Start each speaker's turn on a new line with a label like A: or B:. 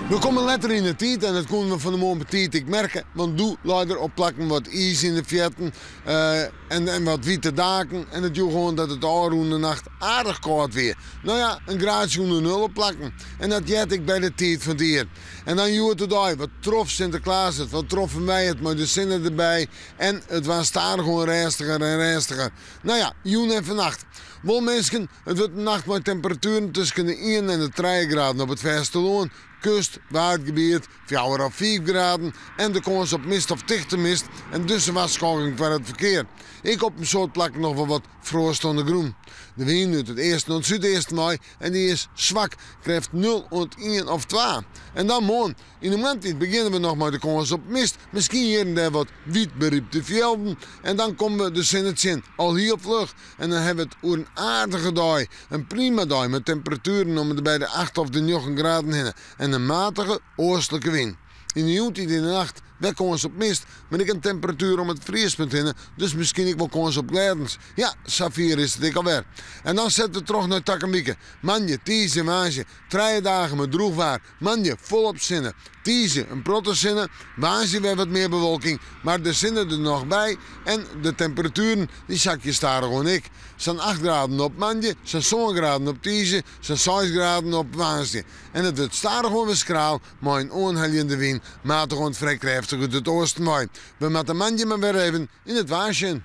A: We komme letter yn de tiid en dat koene we fan 'e moarn betiid ek merke, want doe lei der op plakken wat iis yn de fierten en en wat wiete daken en it joech oan dat it de ôfrûne nacht aardich kâld wie. No ja, in graadsje ûnder nul op plakken. En dat heart ek by de tiid fan it jier. En dan hjoed-de-dei, wat trof Sinteklaas it, wat troffen wy it mei de sinne derby en it waard stadichoan rêstiger en rêstiger. No ja, jûn en fannacht. Wol minsken, it wurdt in nacht mei temperatueren tusken de ien en de trije graden op it fêstelân, kust, Waadgebiet, fjouwer of fiif graden en de kâns op mist of tichte mist en dus in warskôging foar it ferkear. Ek op in soad plakken noch wol wat froast oan de grûn. De wyn út it easten oant súdeasten wei en dy is swak, krêft nul oant ien of twa. En dan moarn. Yn de moarntiid begjinne we noch mei de kâns op mist, miskien hjir en dêr wat wiet berypte fjilden en dan komme we de sinne tsjin, al hiel fluch. En dan hawwe we it oer in aardige dei, in prima dei mei temperatueren om en by de acht of de njoggen graden hinne en in matige oastlike wyn. Yn de jûntiid en de nacht wer kâns op mist, mar ek in temperatuer om it friespunt hinne, dus miskien ek wol kâns op glêdens. Ja, safier is it ek alwer. En dan sette we troch nei takom wike. Moandei, tiisdei en woansdei, trije dagen mei drûch waar. Moandei folop sinne, tiisdei in protte sinne, woansdei wer wat mear bewolking, mar de sinne der noch by en de temperatueren dy sakje stadichoan ek. Sa'n acht graden op moandei, sa'n sân graden op tiisdei, sa'n seis graden op woansdei. En it wurdt stadichoan wer skraal mei in oanheljende wyn, matich oant frij krêftich út it oasten wei. We moatte moandei mar wer even yn it waar sjen.